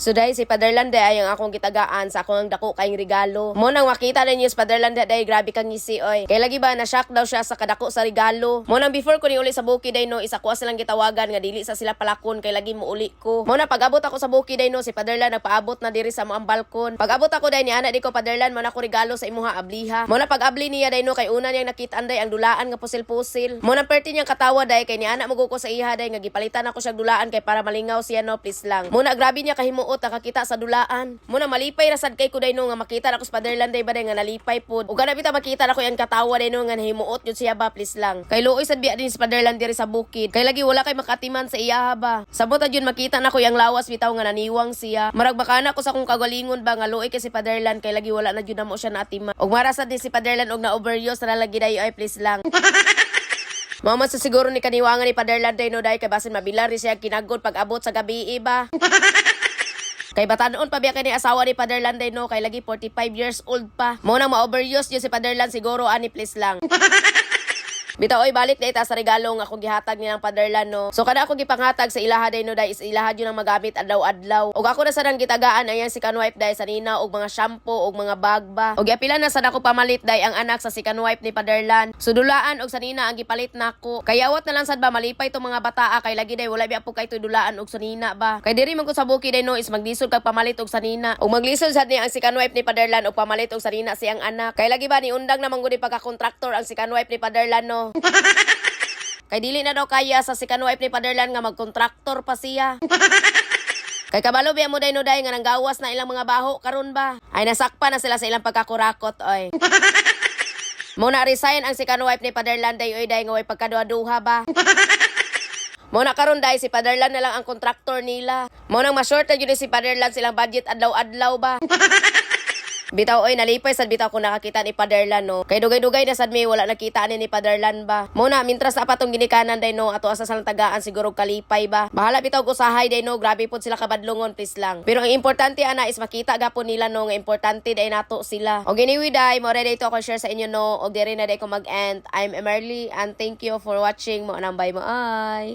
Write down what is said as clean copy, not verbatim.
So dahil si Paderland ay ang akong gitagaan sa akong dako kayong regalo. Mo nang makita ninyo si Paderland day, grabe kang ngisi oy. Kay lagi ba na shock daw siya sa kadako sa regalo. Mo nang before ko ni uli sa bukid day no, isa ko silang gitawagan nga dili sa sila palakon kay lagi mo uli ko. Mo na pag-abot ako sa bukid day no, si Paderland nagpaabot na diri sa among balkon. Pag-abot ako day ni ana di ko, "Paderland, mo na ko regalo sa imuha, abliha." Mo na pag-abli niya day no, kay una niyang nakita anday ang dulaan nga pusil-pusil. Mo na perti niyang katawa day kay ni ana mo ko sa iha day nga gipalitan ako siya dulaan kay para malingaw siya no, please lang. Mo na grabe niya kahimuot nakakita sa dulaan. Mo na malipay ra sad kay ko day no nga makita nako sa Paderland day ba day nga nalipay pod. Ug kana bitaw makita nako yang katawa day no nga nahimuot jud siya ba, please lang. Kay luoy sad biya din sa Paderland diri sa bukid. Kay lagi wala kay makatiman sa iyaha ba. Sabot jud makita nako yang lawas bitaw nga naniwang siya. Marag baka na ko sa akong kagalingon ba nga luoy kay si Paderland kay lagi wala na jud namo siya naatiman. Ug mara sad din si Paderland og na overuse na lagi day ay, please lang. Mama sa siguro ni kaniwangan ni Paderland day no day kay basin mabilar rin siya kinagod pag abot sa gabi iba. Kay batanon pa biya kay ni asawa ni Paderland day no, kay lagi 45 years old pa. Mo nang ma-overuse yun si Paderland siguro ani, please lang. Bitaw oy, balik na ita sa regalo nga akong gihatag nilang Paderlan no. So kada ako gipanghatag sa ilaha day no day is ilaha jud ang magamit adlaw-adlaw. Ug ako na sa nang gitagaan ayan second wife day sanina og mga shampoo og mga bag ba. Og giapila na sad ako pamalit day ang anak sa second wife ni Paderlan. So dulaan og sanina ang gipalit nako. Kay awat na lang sad ba, malipay tong mga bataa kay lagi day wala biya po kay dulaan og sanina ba. Kay diri man ko sa bukid day no is maglisod kag pamalit og sanina. Ug maglisod sad ni ang second wife ni Paderlan og pamalit og sanina siyang anak. Kay lagi ba ni undang naman gud pagka-contractor ang second wife ni Paderlan no. Kay dili na daw kaya sa second wife ni Paderlan nga magkontraktor pa siya. Kay kabalo biya mo day no day nga nanggawas na ilang mga baho karon ba. Ay, nasakpa na sila sa ilang pagkakurakot oy. Muna resign ang second wife ni Paderlan day oy day nga way pagkaduha-duha ba. Mo na karon day si Paderlan na lang ang kontraktor nila. Mo nang ma-short na jud ni si Paderlan silang budget adlaw-adlaw ba. Bitaw oy, nalipay sad bitaw ko nakakita ni Paderlan no. Kay dugay-dugay na sad mi wala nakita ni Paderlan ba. Muna mintras na pa tong ginikanan day no, ato asa silang tagaan siguro kalipay ba. Bahala bitaw og usahay day no, grabe pod sila kabadlongon, please lang. Pero ang importante ana is makita gapon nila no nga importante day nato sila. Og anyway day, mo ready ito ako share sa inyo no, og diri na day ko mag-end. I'm Emerly and thank you for watching mo nang bye mo ay.